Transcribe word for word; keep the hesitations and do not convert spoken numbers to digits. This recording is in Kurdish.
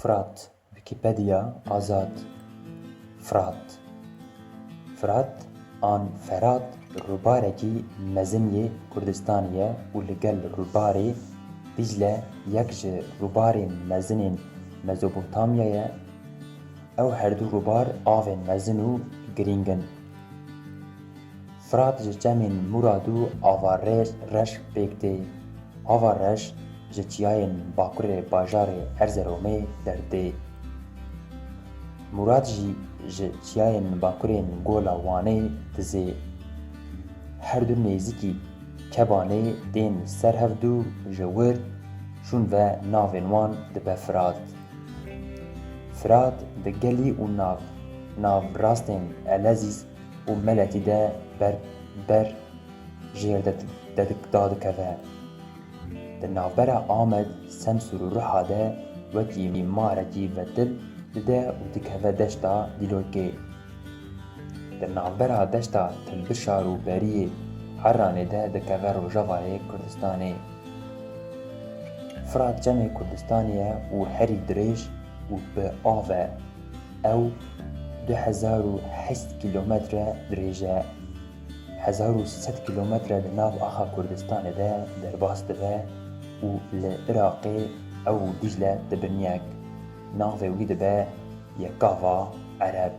Firat, Wikipedia, azad. Firat. Firat an Ferat rûbarekî mezin yê Kurdistanê ye û li gel rûbarê Dîcle yek ji rûbarên mezin ên Mezopotamyayê ye. Ew herdu rûbar avên mezin û girîng in. Firat ji çemên Mûrad û Ava Reş, Reş pêk tê. Ava Reş ji çiyayên bakurê bajarê Erzeromê derdê. Mûrad jî ji çiyayên bakurên Gola Wanê dizê. Her du nêzîkî Kebanê tên ser hevdu ji wir şûn ve navên wan dibe Firat. Firat di gelî û nav, nav rastên Elezîz û Meletî de ber, ber jêr de, de, dadikeve. Di navbera Amed, Semsûr û Ruha de wekî mîmarekî vetil dide û dikeve deşta Dîlokê. Di navbera deşta Tilbişar û Beriyê Herranê de dikeve rojavayê Kurdistanê. Firat çemê Kurdistanê ye û herî dirêj û bi av e. Ew du hezar û heşt kîlometre dirêj e. Hezar û sed kîlometre di nav axa Kurdistanê de derbas dibe û li Iraqê ew û Dîcle dibin yek. Navê wî dibe Yekava Ereb.